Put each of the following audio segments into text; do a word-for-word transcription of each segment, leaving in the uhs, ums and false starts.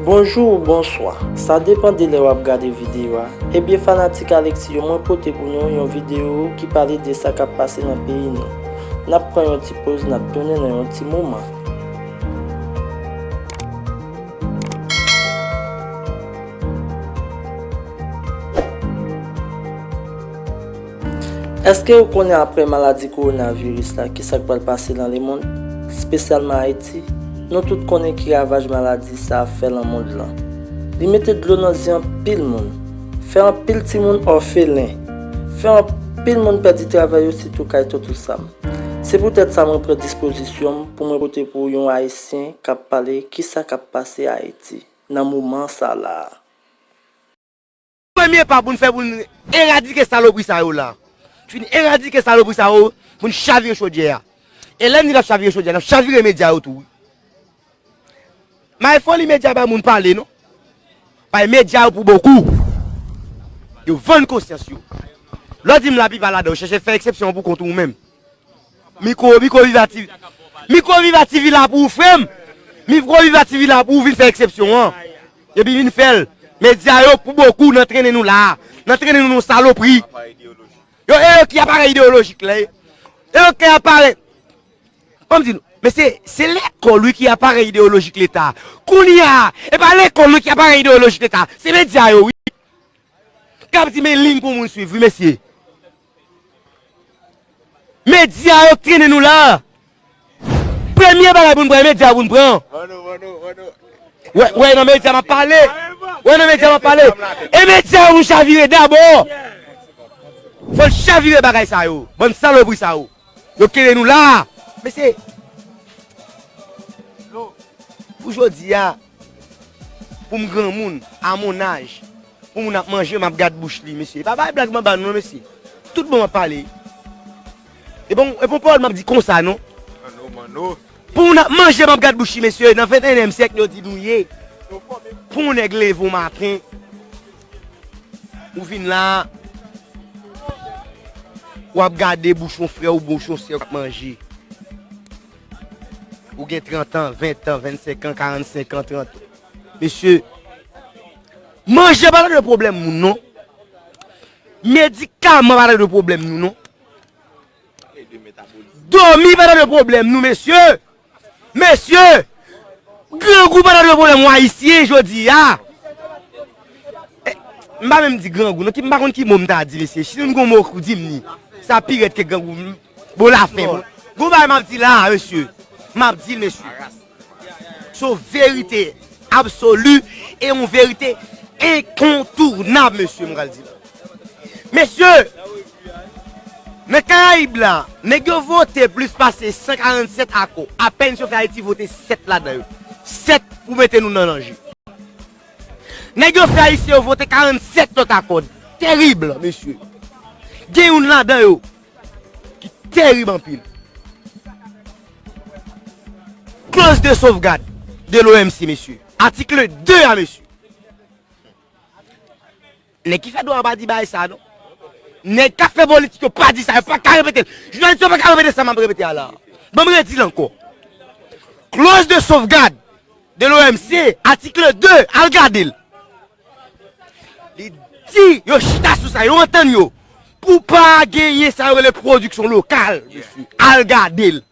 Bonjou ou bonswa, sa depann de lè w ap gade videyo a. Ebyen fanatik Alexis yo, mwen pote pou nou yon videyo ki pale de sa k ap pase nan peyi nou. N ap pran yon ti poz, n ap tounen nan yon ti moman. Èske ou konnen apre maladi kowonaviris la, kisa k pral pase nan lemonn, espesyalman Ayiti? Nou tout konnen ki ravaj maladi sa a fè nan mond lan. Li mete dlo nan zye anpil moun, fè anpil timoun òfelen, fè anpil moun pèdi travay yo, sitou kay Tonton Sam. Se poutèt sa mwen pran dispozisyon m pou mwen pote pou yon Ayisyen k ap pale kisa k ap pase Ayiti nan moman sa la a. Premye pa pou n fè pou n eradike salopri sa yo la. Fin eradike salopri sa yo pou n chavire chodyè a. E lè n di n ap chavire chodyè a, n ap chavire medya yo tou wi. May foli medya bay moun pale non. Bay medya yo pou bokou. Yo vann konsyans yo. Lè w di m laplipa ladan yo chèche fè eksepsyon pou kont ou menm. Mikwo, Mikwo Viva TV. Mikwo Viva TV la pou ou frè m. Mikwo Viva TV la pou ou vin fè eksepsyon an. Epi vin fè l. Medya yo pou bokou nan trennen nou la a. Nan trennen nou nan salopri. Yo e yo ki aparèy ideyolojik la. E yo ki aparèy. Ban m di nou, mesye, se lekòl wi ki aparèy ideyolojik Leta. Kounye a, e pa lekòl wi ki aparèy ideyolojik Leta. Se medya yo wi. K ap di men liy pou moun swiv wi mesye. Medya yo k trennen nou la. Premye bagay pou n pran, e medya yo pou n pran. Wè, wè nan medya m ap pale. Wè nan medya m ap pale. E medya yo pou n chavire dabò. Fò n chavire bagay sa yo. Bann salopri sa yo. Yo kere nou la. Mesye. Pou jodi a, pou m granmoun, a mon âge, pou moun ap manje, m ap gad bouch li, mesye. E pa bay blag m ap ba nou non, mesye. Tout bon m ap pale. E bon, e bon pawòl m ap di konsa non. Pou moun ap manje, m ap gad bouch li, mesye. Nan ventenyèm syèk yo di nou ye. Pou yon nèg leve yon maten, ou vin la, w ap gade bouch yon frè ou bouch yon sè w ap manje. Ou gen trant an, ven an, vennsenk an, karannsenk an, trant an. Mesye, manje pa nan de pwoblèm moun non. Medikaman pa nan de pwoblèm nou non. Dòmi pa nan de pwoblèm nou, mesye. Mesye, grangou pa nan de pwoblèm w ayisyen jodi a. Eh, m pa menm di grangou non, ki m pa konn ki mo m ta di, mesye. Si nou gon mo pou di m li, sa pi rèd ke grangou. Bon, lafen, bon. Gon bagay m ap di la a, mesye. M ap di l, mesye. Se yon verite absoli e yon verite enkontounab, mesye, m pral di la. Mesye, nan Karayib la, nèg yo vote plis pase san karannsèt akò. Apèn si yo fè Ayiti vote sèt ladan yo. Sèt pou mete nou nan danje. Nèg yo fè Ayisyen yo vote karannsèt lòt akò. Terib, mesye. Gen youn ladan yo ki terib anpil. Clause de sauvegarde de l'O M C, mesye. Atik de a, mesye. Nèg ki fè dwa pa di bagay sa non. Nèg k ap fè politik yo pa di sa, yo pa ka repete l. Jounalis yo pa ka repete sa m ap repete a la. Ban m redi l ankò. Clause de sauvegarde de l'O M C, atik de, al gade l. Li di yo chita sou sa, yo antann yo. Pou pa genyen sa yo rele pwodiksyon lokal, mesye. Al gade l.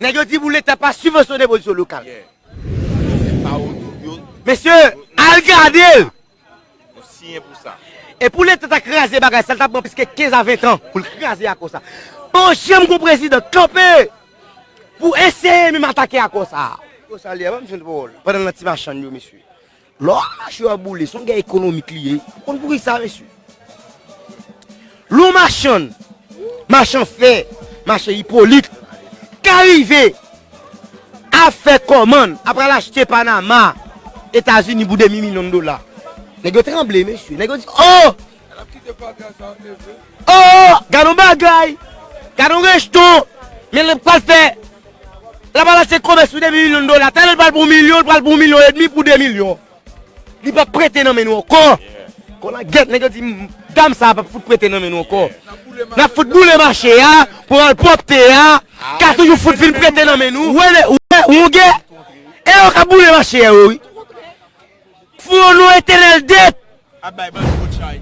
Nèg yo di pou Leta pa sibvansyone pwodiksyon lokal. Mesye, al gade l. E pou Leta ta kraze bagay sa, l t ap pran plis ke kenz a ven tan pou l kraze akò sa. Pa janm gon prezidan kanpe pou eseye menm atake akò sa. Akò sa li a, ban m jwenn pawòl. Pandan l nan ti machann yo, mesye. Lè w ap mache w ap boule, se yon gè ekonomik li ye. Ou konn poukisa, mesye? Lè yon machann, machann fè, machann Ipolit, ka rive ap fè kòmann, ap al achte Panama, Etazini pou de mil milyon dola. Nèg yo tranble, mesye. Nèg yo di, oh! Oh! Gad yon bagay! Gad yon rejton! Men l ap pral fè, l ap al achte komès pou de mil milyon dola. Talè l pral pou yon milyon, l pral pou yon milyon edmi pou de milyon. Li p ap prete nan men nou ankò. Kolangèt, nèg yo di, dam sa a p ap fout prete nan men nou ankò. N ap fout boule mache a, pou al pwòpte a, ka toujou fout vin prete nan men nou. Wè, wè, wonge. E yo k ap boule mache a yo, wi. Fou yo, nou etènèl dèt. Ap bay bandi kout chay.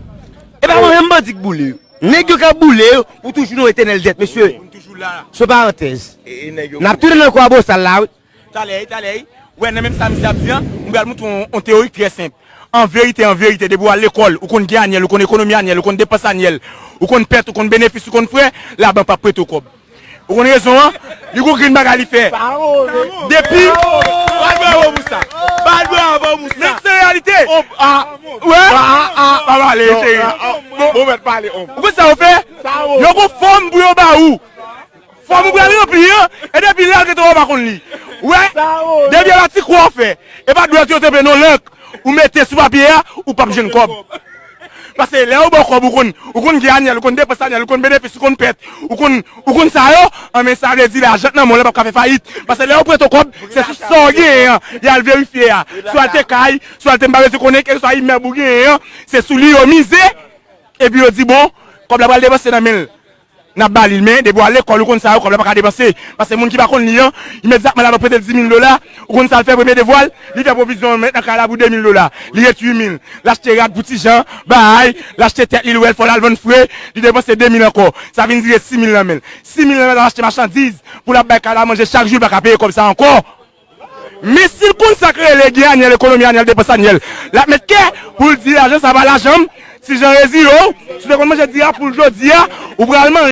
E pa mwen menm bandi k boule yo. Nèg yo k ap boule yo, ou toujou nou etènèl dèt, mesye. Nou toujou la. Se yon parantèz. E, e nèg yo N ap tounen nan kwa bosal la, wi. Talè, talè. Wè, nan menm sa misye ap di an, m pral montre w yon, yon teori trè senp. An verite, an verite, depi w al lekòl, ou konn gen anyèl, ou konn ekonomi anyèl, ou konn depans anyèl, ou konn pèt, ou konn benefis, ou konn frè, labank p ap prete w kòb. Ou konn rezon an? Li gon grenn bagay li fè. Depi. Bat bravo pou sa. Bat bravo pou sa. Men se reyalite. Wè? Pa pale, cheri. Bon, bon, mèt pale, om. Ou konn sa yo fè? Yo gon fòm pou yo ba ou. Fòm ou pral ranpli an, e depi lè l rete w pa konn li. Wè? Depi a la ti kwa w fè. E pa dwèt yo te pe non lank. Ou mete sou papye a, ou p ap jwenn kòb. Paske lè yo ba w kòb, ou konn, ou konn gen anyèl, ou konn depans anyèl, ou konn benefis, ou konn pèt, ou konn, ou konn sa yo, an men sa vle di lajan nan men w la p ap ka fè fayit. Paske lè yo prete w kòb, se sou sa w genyen an, y al verifye a. Si w al te kay, si w al te m pa bezwen konnen, kèlkeswa imèb ou genyen an, se sou li yo mize, epi yo di, bon, kòb la pral depanse nan men l. N ap ba li l, men depi w al lekòl, ou konn sa yo, kòb la pa ka depanse. Paske moun ki pa konn li an, imedyatman labank prete l dis mil dola, ou konn sa l fè premye devwa l, li fè pwovizyon mèt nan kay la pou de mil dola. Li ret uit mil. L achte rad pou Ti Jan, bay, l achte tèt li, l wè l fò l al vann fre, li depanse de mil ankò. Sa vin dire sis mil nan men l. Sis mil nan men l, l al achte machandiz pou l ap bay kay la manje chak jou, li pa ka peye kòb sa ankò. Men si l konn sa k rele gen anyèl, ekonomi anyèl, depans anyèl, l ap met kè pou l di lajan sa pa lajan m. Si jan rezi yo, si w te konn manje dira pou l jodi a, ou pral manje.